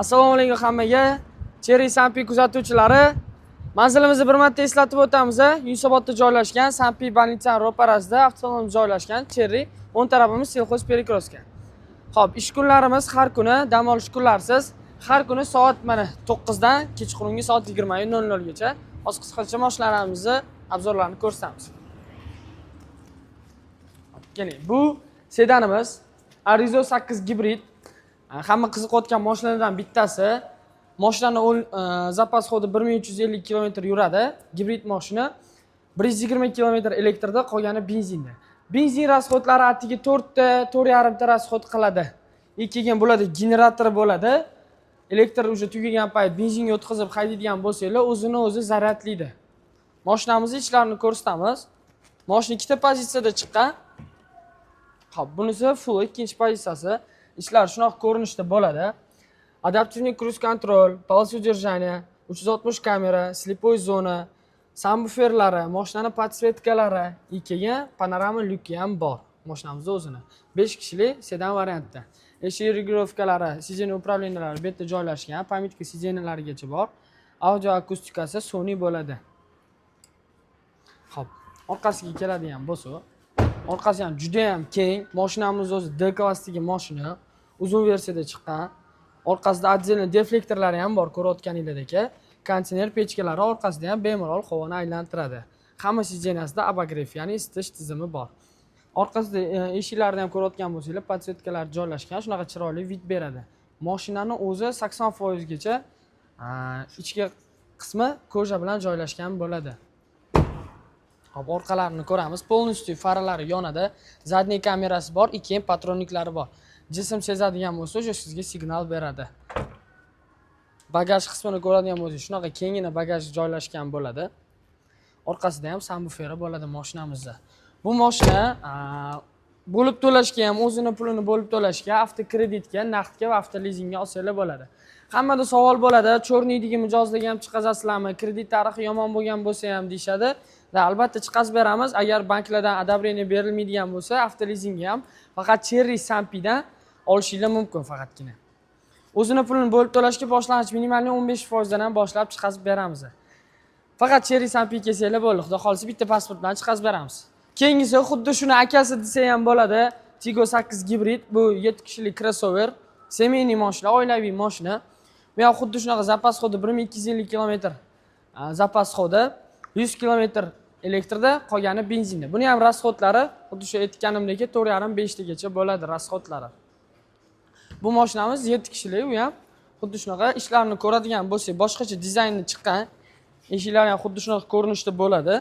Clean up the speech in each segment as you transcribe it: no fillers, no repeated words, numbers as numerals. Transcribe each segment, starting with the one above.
Assalomu alaykum hammaga. Chery Sampi kuzatuvchilari, manzilimizni bir marta eslatib o'tamiz. Yunusobodda joylashgan, Sampi больница ning ro'parasida avtosalonimiz joylashgan, Chery. O'ng tarafimiz Сельхоз перекрёстка. Xo'p, ish kunlarimiz har kuni, dam olish kunlarsiz, har kuni soat mana 9 dan kechqurungi soat 20:00 gacha. Hozir qisqacha mashinalarimizni обзор larini ko'rsatamiz. Keling, bu sedanimiz Arrizo 8 gibrid. Hamma qiziqayotgan mashinalardan bittasi. Mashinani запас хода 1350 km yuradi. Gibrid mashina. 120 km elektrda, qolgani benzinda. Benzin расход lari atigi 4 ta, 4,5 ta расход qiladi. И keyin bo'ladi, generator bo'ladi. Elektr уже tugagan payt benzinga o'tkazib haydaydigan bo'lsanglar, o'zini o'zi zaryadlaydi. Mashinamizni ichlarini ko'rsatamiz. Mashina ikkita pozitsiyada chiqqan. Xo'p, bunisi full ikkinchi pozitsiyasi. Ichlari shunaqa ko'rinishda bo'ladi. Адаптивный круиз-контроль, полоса удержания, 360 kamera, слепой zona, sabvuferlari, mashinani подсветка lari и keyin panorama lyuki ham bor mashinamizni o'zini. 5 kishilik sedan variantda. Eshik регулировка lari, сиденье управления lari bu yerda joylashgan, памятка сиденья larigacha bor. Audio akustikasi Sony bo'ladi. Xo'p, orqasiga keladigan bo'lsa, orqasi ham juda ham keng. Mashinamiz o'zi D klassdagi mashina, uzun versiyada chiqqan. Orqasida отдельно deflektorlari ham bor, ko'rayotganinglardek. Konditsioner pechkalari orqasida ham bemalol havoni aylantiradi. Hamma сиденья sida обогрев, ya'ni isitish tizimi bor. Orqasida eshiklarni ham ko'rayotgan bo'lsanglar, подсветка lar joylashgan, shunaqa chiroyli вид beradi. Mashinani o'zi 80% gacha ichki qismi кожа bilan joylashgan bo'ladi. Hop, orqalarini ko'ramiz. Полностью faralari yonadi. Задний kamerasi bor, и keyin патронник lari bor. Jism sezadigan bo'lsa, o'sha sizga signal beradi. Bagaj qismini ko'radigan bo'lsak, shunaqa kenggina bagaj joylashgan bo'ladi. Orqasida ham sabvuferi bo'ladi mashinamizda. Bu mashina bo'lib to'lashga ham, o'zini pulini bo'lib to'lashga, avtokreditga, naqdga va avtolizingga olsanglar bo'ladi. Hammada savol bo'ladi: черный dagi mijozlarga ham chiqazasizlarmi, kredit tarixi yomon bo'lgan bo'lsa ham, deyishadi. Да, albatta chiqazib beramiz. Agar banklardan одобрение berilmaydigan bo'lsa, avtolizingga ham faqat Chery Sampidan olishinglar mumkin faqatgina. O'zini pulini bo'lib to'lashga boshlang'ich минимальный 15 foizdan ham boshlab chiqazib beramiz. Faqat Chery Sampi kelsanglar bo'ldi, xudo xohlasa, bitta pasport bilan chiqazib beramiz. Keyingisi xuddi shuni akasi desa ham bo'ladi, Tiggo 8 gibrid. Bu 7 kishilik crossover, семейный mashina, oilaviy mashina. Bu ham xuddi shunaqa, запас хода 1250 kilometr, запас хода 100 kilometr elektrda, qolgani benzinda. Buni ham расход lari xuddi shu aytganimdek 4,5, 5 tagacha bo'ladi расход lari. Bu mashinamiz 7 kishilik, u ham xuddi shunaqa. Ishlarini ko'radigan bo'lsak, boshqacha dizaynda chiqqan. Eshiklari ham xuddi shunaqa ko'rinishda bo'ladi.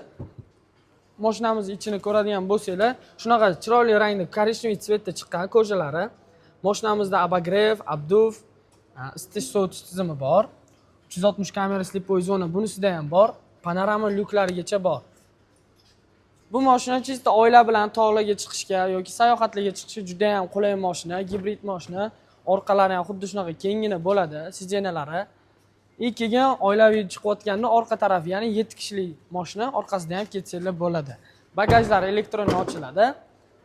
Mashinamiz ichini ko'radigan bo'lsanglar, shunaqa chiroyli rangda, коричневый цвет da chiqqan кожа lari. Mashinamizda обогрев, обдув, isitish, sovutish tizimi bor. 360 kamera, слепой zona bunisida ham bor, panorama lyuklarigacha bor. Bu mashina чисто oila bilan tog'larga chiqishga yoki sayohatlarga chiqishga juda ham qulay mashina, gibrid mashina. Orqalari ham xuddi shunaqa kenggina bo'ladi, сиденья lari. И keyin oilaviy chiqayotganda orqa tarafi, ya'ni 7 kishilik mashina, orqasida ham ketsanglar bo'ladi. Bagajlari elektron ochiladi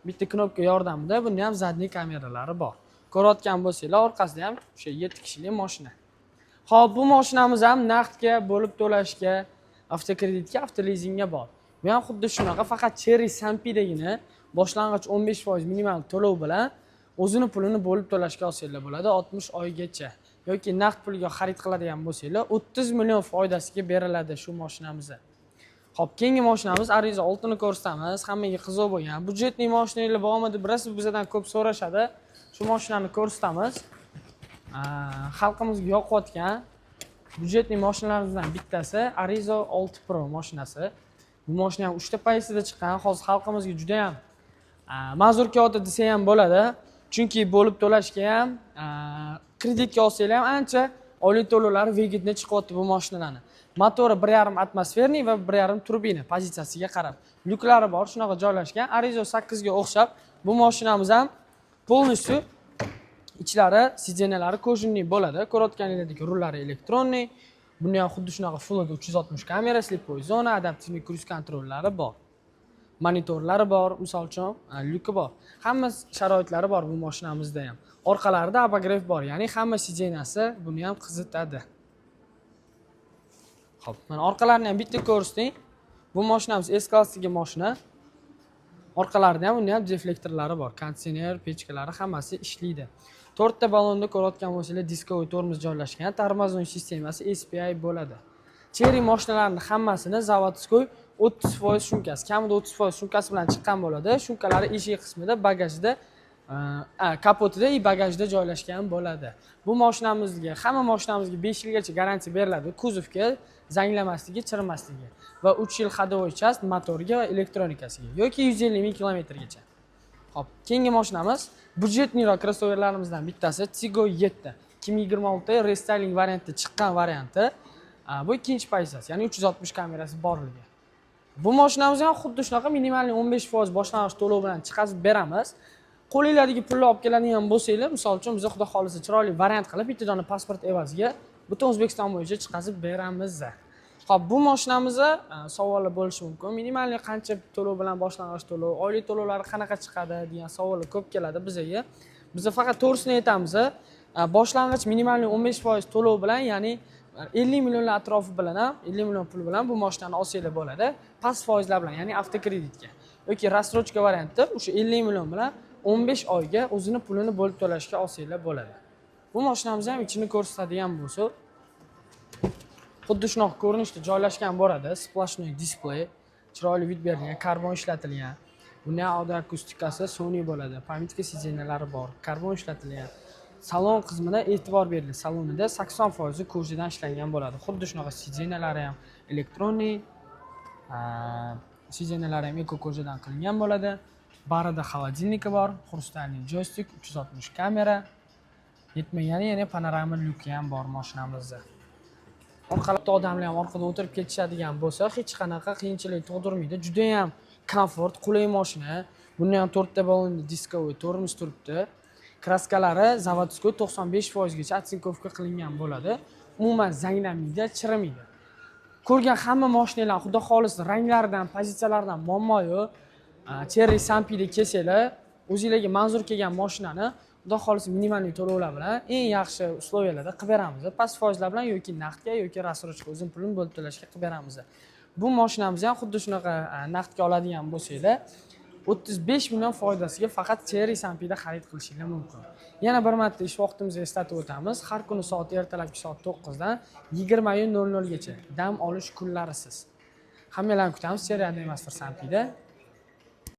bitta knopka yordamida. Bunda ham задний kameralari bor, ko'rayotgan bo'lsanglar. Orqasida ham o'sha 7 kishilik mashina. Ho'p, bu mashinamiz ham naqdga, bo'lib to'lashga, avtokreditga, avtolizingga bor. Bu ham xuddi shunaqa, faqat Chery Sampidagina boshlang'ich 15% minimal to'lov bilan o'zini pulini bo'lib to'lashga olsanglar bo'ladi 60 oygacha yoki naqd pulga xarid qiladigan bo'lsanglar, 30 million foydasiga beriladi shu mashinamizni. Ho'p, keyingi mashinamiz Arrizo 6ni ko'rsatamiz. Hammaga qiziq bo'lgan бюджетный mashinalar bormi deb rosa bizdan ko'p so'rashadi. Shu mashinani ko'rsatamiz. Xalqimizga yoqayotgan бюджетный mashinalarimizdan bittasi Arrizo 6 Pro mashinasi. Bu mashina ham uchta pozitsiyada chiqqan. Hozir xalqimizga juda ham manzur kelyapti desa ham bo'ladi, chunki bo'lib to'lashga ham, kreditga olsanglar ham ancha oylik to'lovlari выгодно chiqyapti. Bu mashinalarni motori 1,5 атмосферный va 1,5 turbina, pozitsiyasiga qarab. Lyuklari bor, shunaqa joylashgan. Arrizo 8ga o'xshab bu mashinamiz ham полностью ichlari, сиденья lari кожаный bo'ladi, ko'rayotganingizdek. Rullari электронный. Buni ham xuddi shunaqa full 360 kamera, слепой zona, адаптивный круиз контроль lari bor. Monitorlari bor, misol uchun, lyuki bor. Hamma sharoitlari bor bu mashinamizda ham. Orqalarida обогрев bor, ya'ni hamma сиденья si buni ham qizitadi. Xo'p, mana orqalarini ham bitta ko'rsating. Bu mashinamiz S klassdagi mashina. Orqalarida ham, uni ham deflektorlari bor, konditsioner, pechkalari, hammasi ishlaydi. To'rtta balonda, ko'rayotgan bo'lsanglar, дисковый tormoz joylashgan, тормозной sistemasi SPI bo'ladi. Chery mashinalarni hammasini заводской 30% шумка si, kamida 30% шумка si bilan chiqqan bo'ladi. Шумка lari eshik qismida, bagajda, kapotida и bagajda joylashgan bo'ladi. Bu mashinamizga, hamma mashinamizga 5 yilgacha garantiya beriladi kuzovga, zanglamasligi, chirimasligi va 3 yil ходовой часть, motoriga va elektronikasiga yoki 150 ming kilometrgacha. Xo'p, keyingi mashinamiz бюджетный roq krossoverlarimizdan bittasi, Tiggo 7, 2026 рестайлинг variantda chiqqan varianti. Bu ikkinchi pozitsiyasi, ya'ni 360 kamerasi borligi. Bu mashinamiz ham xuddi shunaqa минимальный 15% boshlang'ich to'lov bilan chiqazib beramiz. Qo'linglardagi pulni olib keladigan bo'lsanglar, misol uchun, biz, xudo xohlasa, chiroyli variant qilib, bitta dona pasport evaziga butun O'zbekiston bo'yicha chiqazib beramiz. Xo'p, bu mashinamizda savollar bo'lishi mumkin. Минимальный qancha to'lov bilan boshlang'ich to'lov, oylik to'lovlari qanaqa chiqadi degan savollar ko'p keladi bizaga. Biz faqat to'g'risini aytamiz. Boshlang'ich минимальный 15% to'lov bilan, ya'ni 50 millionlar atrofi bilan ham, 50 million pul bilan bu mashinani olsanglar bo'ladi. Past foizlar bilan, ya'ni avtokreditga yoki рассрочка variantda o'sha 50 million bilan 15 oyga o'zini pulini bo'lib to'lashga olsanglar bo'ladi. Bu mashinamizni ham ichini ko'rsatadigan bo'lsak, xuddi shunaqa ko'rinishda joylashgan bo'ladi. Сплошной displey, chiroyli вид berilgan, karbon ishlatilgan. Buni ham audio akustikasi Sony bo'ladi. Памятка сиденья lari bor, karbon ishlatilgan. Salon qismida e'tibor berildi. Salonida 80% кожа dan ishlangan bo'ladi. Xuddi shunaqa сиденья lari ham электронный, сиденья lari ham эко кожа dan qilingan bo'ladi. Barida холодильники bor, хрустальный joystik, 360 kamera. Yetmagani yana panorama lyuki ham bor mashinamizda. Orqalarda odamlar ham orqada o'tirib ketishadigan bo'lsa, hech qanaqa qiyinchilik tug'dirmaydi. Judayam komfort, qulay mashina. Bunda ham to'rtta balonli дисковый tormoz turibdi. Краска lari заводской 95% gacha оцинковка qilingan bo'ladi. Umuman zanglamaydi, chirimaydi. Ko'rgan hamma mashinalar, xudo xohlasa, ranglaridan, pozitsiyalaridan muammo yo'q. Chery Sampi'da kelsanglar, o'zinglarga manzur kelgan mashinani, xudo xohlasa, минимальный to'lovlar bilan eng yaxshi условия larda qilib beramiz. Past foizlar bilan yoki naqdga, yoki рассрочка, o'zini pulini bo'lib to'lashga qilib beramiz. Bu mashinamizni ham xuddi shunaqa naqdga oladigan bo'lsanglar, 35 million foydasiga faqat Chery Sampi'da xarid qilishinglar mumkin. Yana bir marta ish vaqtimizni eslatib o'tamiz. Har kuni soat ertalabki soat 9 dan 20:00 gacha, dam olish kunlarisiz. Hammanglarni kutamiz Chery Master Sampi'da.